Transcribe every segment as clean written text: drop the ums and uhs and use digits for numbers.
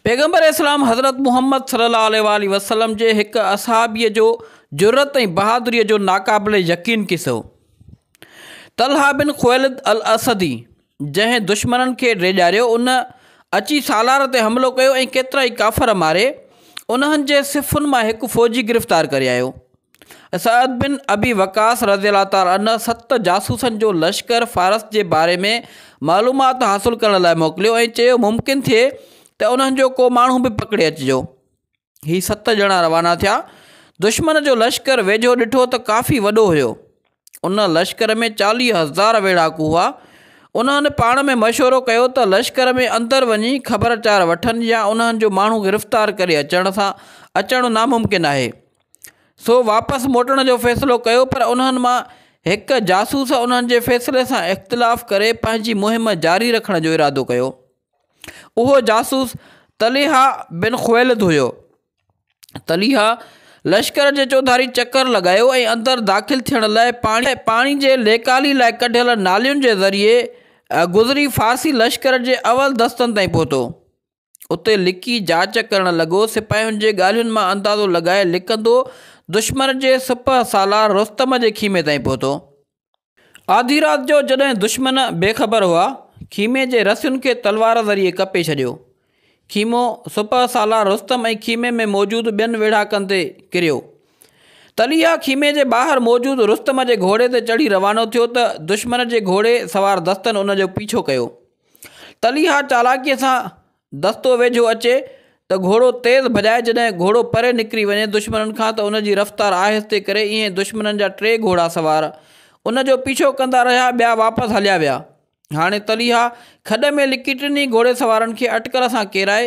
پيغمبر اسلام حضرت محمد صلي الله عليه واٰله وسلم جي هڪ اصحابيء جو جرئت ۽ بهادريء جو ناقابل يقين قصو. طلحه بن خويلد الاسدي جنهن دشمنن کي ڊيڄاريو ان اچي سالار تي حملو ڪيو ۽ ڪيترائي ڪافر ماري انهن جي صفن مان هڪ فوجي گرفتار ڪري آيو. سعد بن ابي وقاص رضي الله تعالٰي عنه ست جاسوسن جو لشڪر فارس جي باري ۾ معلومات حاصل ڪرڻ لاء موڪليو ۽ چيو ممڪن ٿئي ته انهن جو ڪو ماڻهو به پڪڙي اچجو. هي ست ڄڻا روانا ٿيا. دشمن جو لشڪر ويجهو ڏٺو ته ڪافي وڏو هيو. ان لشڪر ۾ 40,000 ويڙهاڪو هئا. انهن پاڻ ۾ مشورو ڪيو ته لشڪر ۾ اندر وڃي خبر چار وٺن يا انهن جو ماڻهو گرفتار ڪري اچڻ سان اچڻ ناممڪن آهي. سو واپس موٽڻ جو فيصلو ڪيو پر انهن مان هڪ جاسوس انهن جي فيصلي سان اختلاف ڪري پنهنجي مهم جاري رکڻ جو ارادو ڪيو. اهو جاسوس طليحه بن خويلد هيو. طليحه لشڪر جي چوڌاري چڪر لڳايو ۽ اندر داخل ٿيڻ لاء پاڻي جي نيڪالي لاء ڪڍيل نالين جي ذريعي گذري فارسي لشڪر جي اول دستن تائين پهتو. اتي لڪي جاچ ڪرڻ لڳو. سپاهين جي ڳالهين مان اندازو لڳائي لڪندو دشمن جي سپهه سالار رستم جي خيمي تائين پهتو. آڌي رات جو جڏهن دشمن بي خبر هئا، خيمي جي رسين کي تلوار ذريعي ڪپي ڇڏيو. خيمو سپهه سالار رستم ۽ خيمي ۾ موجود ٻين ويڙهاڪن تي ڪريو. طليحه خيمي جي ٻاهر موجود رستم جي گهوڙي تي چڙهي روانو ٿيو ته دشمن جي گهوڙي سوار دستن ان جو پيڇو ڪيو. طليحه چالاڪيء سان دستو ويجهو اچي ته گهوڙو تيز ڀڄائي جڏهن گهوڙو پري نڪري وڃي دشمنن کان ته ان جي رفتار آهستي ڪري ايئن دشمنن جا ٽي گهوڙا سوار ان جو پيڇو ڪندا رهيا ٻيا واپس هليا ويا. هاڻي طليحه کڏ ۾ لڪي ٽنهي گهوڙي سوارن کي اٽڪل سان ڪيرائي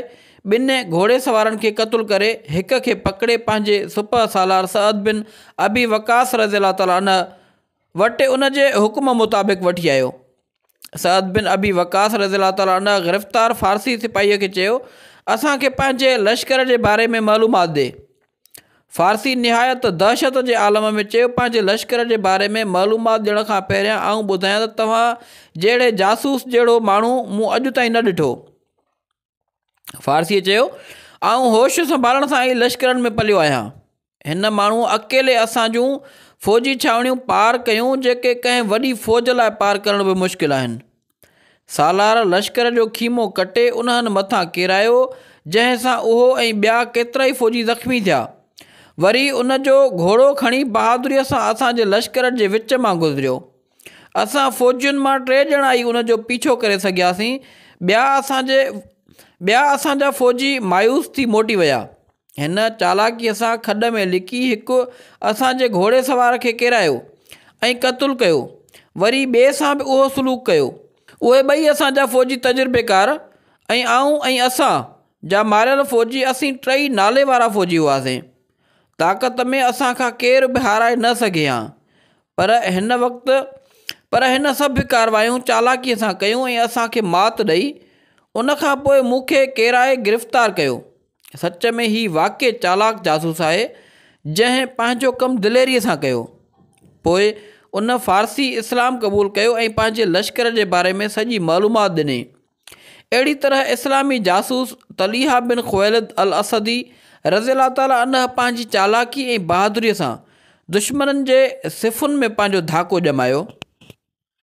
ٻن گهوڙي سوارن کي قتل ڪري هڪ کي پڪڙي پنهنجي سپهه سالار سعد بن ابي وقاص رضي الله تعالٰي عنه وٽ ان جي حڪم مطابق وٺي آيو. سعد بن ابي وقاص رضي الله تعالٰي عنه گرفتار فارسي سپاهيء کي چيو، اسان کي پنهنجي لشڪر جي باري ۾ معلومات ڏي. فارسي نهايت دهشت جي عالم ۾ چيو، پنهنجي لشڪر جي باري ۾ معلومات ڏيڻ کان پهريان آئون ٻڌايان ته توهان جهڙي جاسوس جهڙو ماڻهو مون اڄ تائين نه ڏٺو. فارسيء چيو، آئون هوش سنڀالڻ سان ئي لشڪرن ۾ پليو آهيان. هن ماڻهوء اڪيلي اسان جون فوجي ڇانوڻيون پار ڪيون، جيڪي ڪنهن وڏي فوج لاء پار ڪرڻ به مشڪل آهن. سالار لشڪر جو خيمو ڪٽي انهن مٿان ڪيرايو، جنهن سان اهو ۽ ٻيا ڪيترائي فوجي زخمي ٿيا. وري ان جو گهوڙو کڻي بهادريء سان اسان جي لشڪر جي وچ مان گذريو. اسان فوجين مان ٽي ڄڻا ئي ان جو پيڇو ڪري سگهياسين، ٻيا اسان جي ٻيا اسان جا فوجي مايوس ٿي موٽي ويا. هن چالاڪيء سان کڏ ۾ لڪي هڪ اسان جي گهوڙي سوار کي ڪيرايو ۽ قتل ڪيو. وري ٻئي سان به اهو سلوڪ ڪيو. اهي ٻئي اسان جا فوجي تجربيڪار ۽ آئون ۽ اسان جا ماريل فوجي اسين ٽئي نالي وارا فوجي هئاسين. طاقت ۾ اسان کان ڪير به هارائي نه سگهي هان. پر هن وقت پر هن سڀ ڪاروايون چالاڪيء سان ڪيون ۽ اسان کي مات ڏئي ان کان پوء مون کي ڪيرائي گرفتار ڪيو. سچ ۾ هي واقعي چالاڪ جاسوس آهي، جنهن پنهنجو ڪم دليريء سان ڪيو. پوء ان فارسي اسلام قبول ڪيو ۽ پنهنجي لشڪر جي باري ۾ سڄي معلومات ڏني. اهڙي طرح اسلامي جاسوس طليحه بن خويلد الاسدي رضي الله تعالٰي عنه پنهنجي چالاڪي ۽ بهادريء سان دشمنن جي صفن ۾ پنهنجو ڌاڪو ڄمايو.